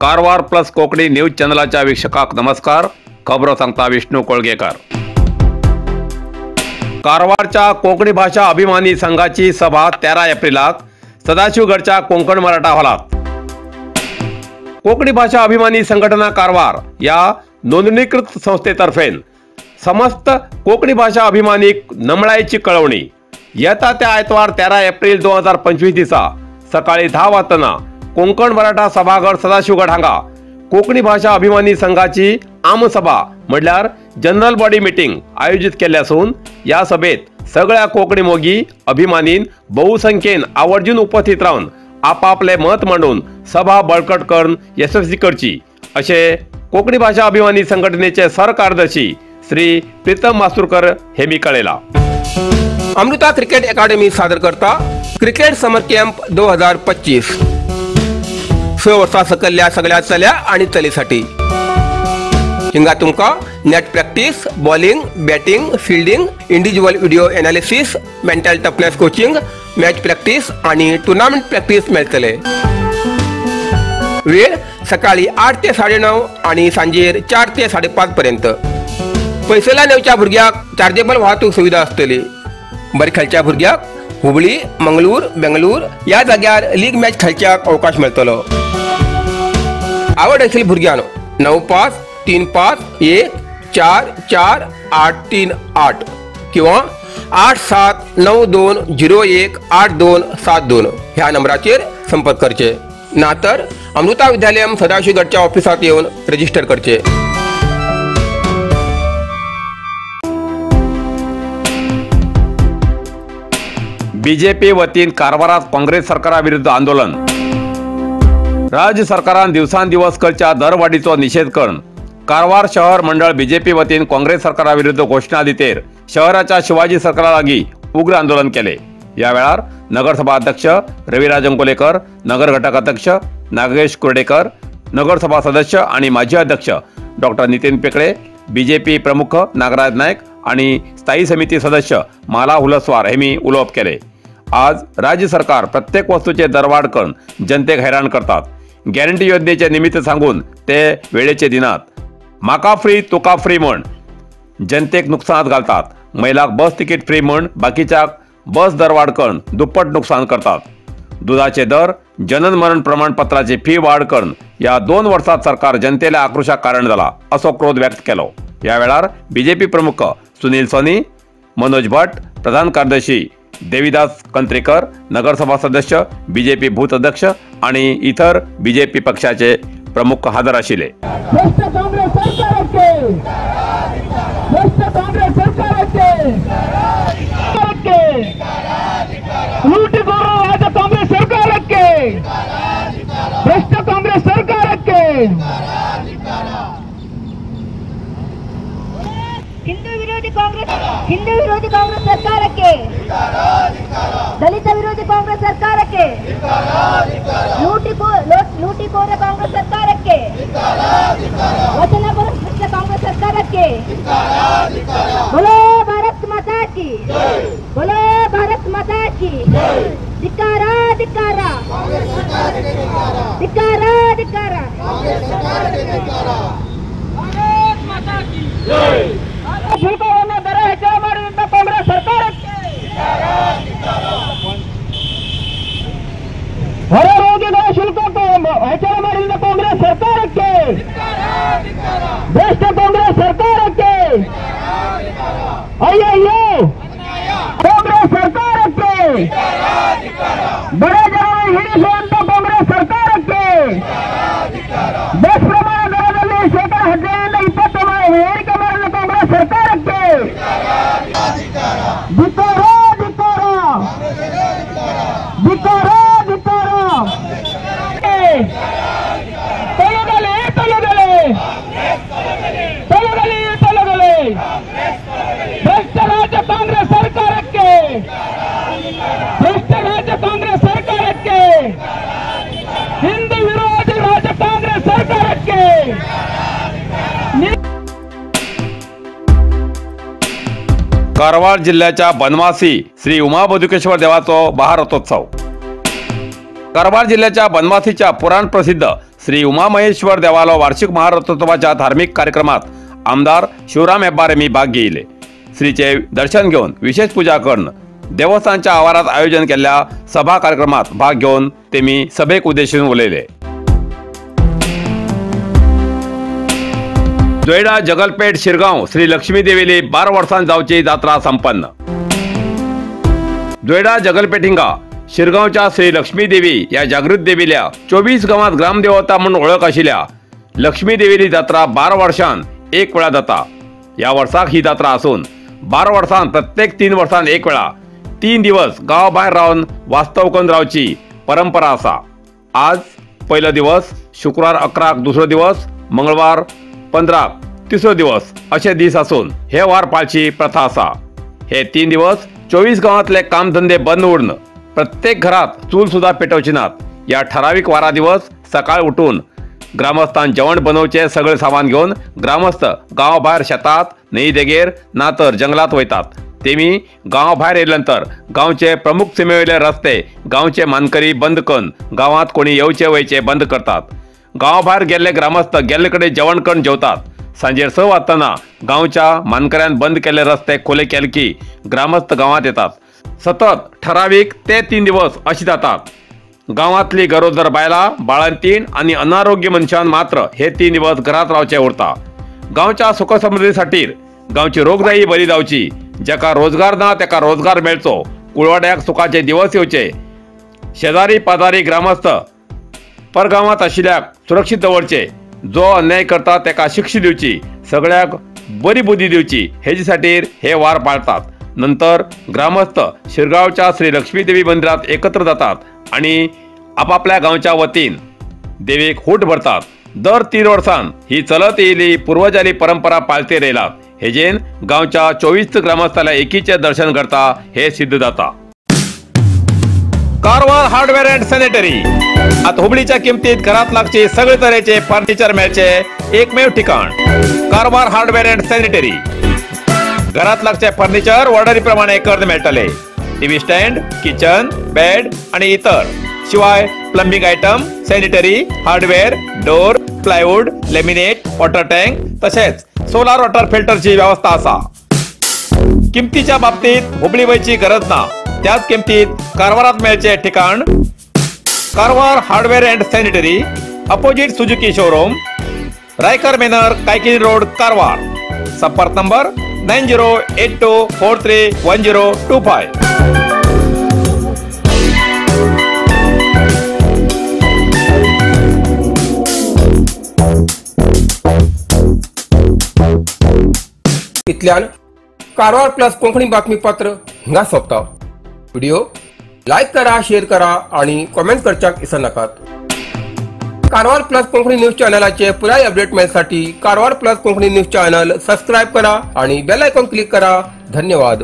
Karwar plus Konkani news चॅनलाच्या वीक्षकाक नमस्कार। खबरो सांगता विष्णू कोळगेकर। कारवारच्या कोंकणी भाषा अभिमानी संघाची सभा 13 एप्रिलाक सदाशिवगडच्या कोंकण मराठा हॉलात। कोंकणी भाषा अभिमानी संघटना कारवार या नोंदणीकृत संस्थेतर्फे समस्त कोंकणी भाषा अभिमानीक नमळायेची कळवणी येता त्या आयतवार 13 एप्रिल 2025 दिसा सकाळी 10 वाजता कोंकण मराठा सभाघर सदाशिवगड हांगा कोंकणी भाषा अभिमानी संघाची आमसभा म्हळ्यार जनरल बॉडी मिटिंग आयोजित केल्ले आसून या सभेत सगळ्या कोंकणी मोगी अभिमानीन बहुसंख्येन आवर्जून उपस्थित रावन आपापले मत मांडून सभा बळकट करून यशस्वी करची अशें कोंकणी भाषा अभिमानी संघटनेचे सरकार्यदर्शी श्री प्रीतम मासुरकर हेमी कळयला। अमृता क्रिकेट अकादमी सादर करता क्रिकेट समर कॅम्प 2025 6 वर्सां सकयल्ल्या सगळ्या चल्या आनी चलेसाठी। हिंगा तुमकां net practice, bowling, batting, fielding, individual video analysis, mental toughness coaching, match practice आनी टुर्नामेंट प्रॅक्टीस मेळटले। वेळ सकाळी 8 ते 9:30 आनी सांजेर 4 ते 5:30 पर्यंत। पयसुल्ल्यान येवच्या भुरग्यांक चार्जेबल वाहतूक सुविधा आसतली। बरें खेळच्या भुरग्यांक हुबळी, मंगळूर, बेंगळूर ह्या जाग्यार लीग मॅच खेळच्याक अवकाश मेळटलो। आवड आशिल्ल्या भुरग्यांनो 95 35 1 4 4 8 3 8 किंवा 8 7 9 2 0 1 8 2 7 2 ह्या नंबराचेर संपर्क करचे। ना तर अमृता विद्यालयम सदाशिवगडच्या ऑफिसात येवन रजिस्टर करचे। बीजेपी वतीन कारवारात काँग्रेस सरकाराविरुद्ध आंदोलन। राज्य सरकारान दिवसांदिवस करच्या दरवाढीचो निषेध करून कारवार शहर मंडळ बीजेपी वतीन काँग्रेस सरकाराविरुद्ध घोषणा दितेर शहराच्या शिवाजी सरकारा लागी उग्र आंदोलन केले। या वेळार नगरसभा अध्यक्ष रविराज अंकोलेकर, नगर घटक अध्यक्ष नागेश कुर्डेकर, नगरसभा सदस्य आणि माजी अध्यक्ष डॉक्टर नितीन पेकळे, बीजेपी प्रमुख नागराज नायक आणि स्थायी समिती सदस्य माला हुलसवार हेमी उलोवप केले। आज राज्य सरकार प्रत्येक वस्तूचे दरवाढ करून जनतेक हैराण करतात। गॅरंटी योजनेचे निमित्त सांगून ते वेळेचे दिनात। माका फ्री तुका फ्री म्हण जनतेक नुकसानात घालतात। महिलाक बस तिकीट फ्री म्हण बाकीच्याक बस दरवाढ करून दुप्पट नुकसान करतात। दुधाचे दर, जनन मरण प्रमाणपत्राची फी वाढ करून या 2 वर्षात सरकार जनतेला आक्रोशाक कारण झाला असो क्रोध व्यक्त केलो। या वेळार बीजेपी प्रमुख सुनील सोनी, मनोज भट्ट, प्रधान कार्यदर्शी देवीदास कंत्रेकर, नगरसभा सदस्य, बीजेपी बूथ अध्यक्ष आणि इतर बीजेपी पक्षाचे प्रमुख हजर आशिल्ले। भ्रष्ट काँग्रेस सरकारಕ್ಕೆ, भ्रष्ट काँग्रेस सरकारಕ್ಕೆ, ಲೂಟಿಕೋರ ರಾಜ್ಯ ಕಾಂಗ್ರೆಸ್ ಸರ್ಕಾರಕ್ಕೆ, ಭ್ರಷ್ಟ ಕಾಂಗ್ರೆಸ್ ಸರ್ಕಾರಕ್ಕೆ। हिंदू विरोधी कांग्रेस, हिंदू विरोधी कांग्रेस सरकारಕ್ಕೆ, दलित विरोधी कांग्रेस सरकारಕ್ಕೆ, ಲೂಟಿಕೋರ ಕಾಂಗ್ರೆಸ್ ಸರ್ಕಾರಕ್ಕೆ, ವಚನ ಭ್ರಷ್ಟ ಕಾಂಗ್ರೆಸ್ ಸರ್ಕಾರಕ್ಕೆ। बोलो भारत माता की, बोलो भारत माता की। ಧಿಕ್ಕಾರ ಧಿಕ್ಕಾರ ಧಿಕ್ಕಾರ ಧಿಕ್ಕಾರ। ಶುಲ್ಕವನ್ನು ದರ ಹೆಚ್ಚಳ ಮಾಡಿದಂತ ಕಾಂಗ್ರೆಸ್ ಸರ್ಕಾರಕ್ಕೆ, ಹೊರ ರೋಗಿಗಳ ಶುಲ್ಕ ಹೆಚ್ಚಳ ಮಾಡಿದ ಕಾಂಗ್ರೆಸ್ ಸರ್ಕಾರಕ್ಕೆ, ಭ್ರಷ್ಟ ಕಾಂಗ್ರೆಸ್ ಸರ್ಕಾರಕ್ಕೆ, ಅಯ್ಯಯ್ಯೋ ಕಾಂಗ್ರೆಸ್ ಸರ್ಕಾರಕ್ಕೆ, ಬಡ ಜನರ ಹಿಡಿಸುವಂತ ಕಾಂಗ್ರೆಸ್ ಸರ್ಕಾರಕ್ಕೆ, ಬಸ್ ಪ್ರಮಾಣ ದರದಲ್ಲಿ 15% ರಿಂದ 20% ಏರಿಕೆ ಮಾಡಿದ ಕಾಂಗ್ರೆಸ್ ಸರ್ಕಾರಕ್ಕೆ ಧಿಕ್ಕಾರ ಧಿಕ್ಕಾರ ಧಿಕ್ಕಾರ ಧಿಕ್ಕಾರ. ತೊಲಗಲಿ ತೊಲಗಲಿ ತೊಲಗಲಿ ತೊಲಗಲಿ ಭ್ರಷ್ಟ ರಾಜ್ಯ ಕಾಂಗ್ರೆಸ್ ಸರ್ಕಾರಕ್ಕೆ, ಭ್ರಷ್ಟ ರಾಜ್ಯ ಕಾಂಗ್ರೆಸ್ ಸರ್ಕಾರಕ್ಕೆ, ಹಿಂದೂ ವಿರೋಧಿ ರಾಜ್ಯ ಕಾಂಗ್ರೆಸ್ कारवार जिल्ह्याच्या बनवासी श्री उमा बदुकेश्वर देवाचो महारथोत्सव. कारवार जिल्ह्याच्या बनवासीच्या पुराण प्रसिद्ध श्री उमा महेश्वर देवालो वार्षिक महारथोत्सवाच्या धार्मिक कार्यक्रमात आमदार शिवराम हेब्बार यांनी भाग घेतले. श्रीचे दर्शन घेऊन विशेष पूजा करून देवस्थानच्या आवारात आयोजन केल्ल्या सभा कार्यक्रमात भाग घेऊन तेमी सभेक उद्देशून उलयले. जोयडा जगलपेठ शिरगांव श्री लक्ष्मी देवीली 12 वर्षां जावची जात्रा संपन्न. जोयडा जगलपेठिंगा शिरगांवच्या श्री लक्ष्मी देवी या जागृत देवील्या 24 गावात ग्रामदेवता म्हणून ओळख आशिल्ल्या लक्ष्मी देवीली जात्रा 12 वर्षां एक वेळा जाता. या वर्षाक ही जात्रा असून 12 वर्षां प्रत्येक 3 वर्षां एक वेळा 3 दिवस गांव भायर रावन वास्तव करून रावची परंपरा आसा. आज पहिलो दिवस शुक्रवार 11, दुसरो दिवस मंगळवार 15, तिसरो दिवस असे दीस आसून हे वार पाळची प्रथा आसा. हे 3 दिवस 24 गांवांतले कामधंदे बंद उरून प्रत्येक घरात चूल सुद्धा पेटवची नात. या ठराविक वारा दिवस सकाळ उठून ग्रामस्थान जेवण बनवचे सगळे सामान घेऊन ग्रामस्थ गांवभायर शेतात न्हंय देगेर ना तर जंगलात वयतात. तेमी गांवभायर येयले नंतर गांवचे प्रमुख सीमेवयले रस्ते गांवचे मानकरी बंद करून गांवात कोणी येवचे वयचे बंद करतात. गांवभायर गेल्ले ग्रामस्थ गेल्ले कडेन जेवण करून जेवतात. सांजेर 6 वाजताना गांवच्या मानकऱ्यान बंद केल्ले रस्ते खोले केले की ग्रामस्थ गांवात येतात. सतत ठराविक ते 3 दिवस अशी जातात. गांवातली गरोदर बायलां बाळंतीण आनी अनारोग्य मनशान मात्र हे 3 दिवस घरात रावचे उरता. गांवच्या सुखसमृद्धीसाठी गांवची रोगराई बरी जावची, ज्याका रोजगार ना त्याका रोजगार मेळचो, कुळवाड्याक सुखाचे दिवस येवचे, शेजारी पाजारी ग्रामस्थ परगावात आशिल्ल्याक सुरक्षीत दवरचे, जो अन्याय करता त्याका शिक्षा दिवची, सगळ्याक बरी बुद्धी दिवची हेजे खातीर हे वार पाळतात. नंतर ग्रामस्थ शिरगांवच्या श्री लक्ष्मी देवी मंदिरात एकत्र जातात आणि आपापल्या गांवच्या वतीन देवीक हूट भरतात. दर 3 वर्षां ही चलत येयली पूर्वजाली परंपरा पाळते रयलात. हेजेन गांवच्या 24 ग्रामस्थाला एकीचे दर्शन करता हे सिद्ध जाता. कारवार हार्डवेअर अँड सॅनिटरी आता हुबळीच्या किमतीत घरात लागचे सगळे तरेचे फर्निचर मेळचे एकमेव ठिकाण कारवार हार्डवेअर अँड सॅनिटरी. घरात लागचे फर्निचर ऑर्डरी प्रमाणे करून मेळटले. टीव्ही स्टँड, किचन, बेड आणि इतर शिवाय plumbing item, sanitary, hardware, door, plywood, laminate, water tank तसेच सोलार वॉटर फिल्टरची व्यवस्था असा. किमतीच्या बाबतीत हुबळी वयची गरज ना, त्याच किमतीत कारवारात मेळचे ठिकाण Karwar hardware and sanitary, opposite Suzuki showroom, Raikar manor, Kaikini road, Karwar. संपर्क नंबर 9082431025. इतल्यान कारवार प्लस कोंकणी बातमीपत्र हिंगा सोंपता. व्हिडिओ लायक करा, शेअर करा आणि कॉमेंट करच्याक विसरनाकात. कारवार प्लस कोंकणी न्यूज चॅनलाचे पुराय update मेळसाठी Karwar plus Konkani news channel subscribe करा आणि बेल आयकॉन क्लिक करा. धन्यवाद.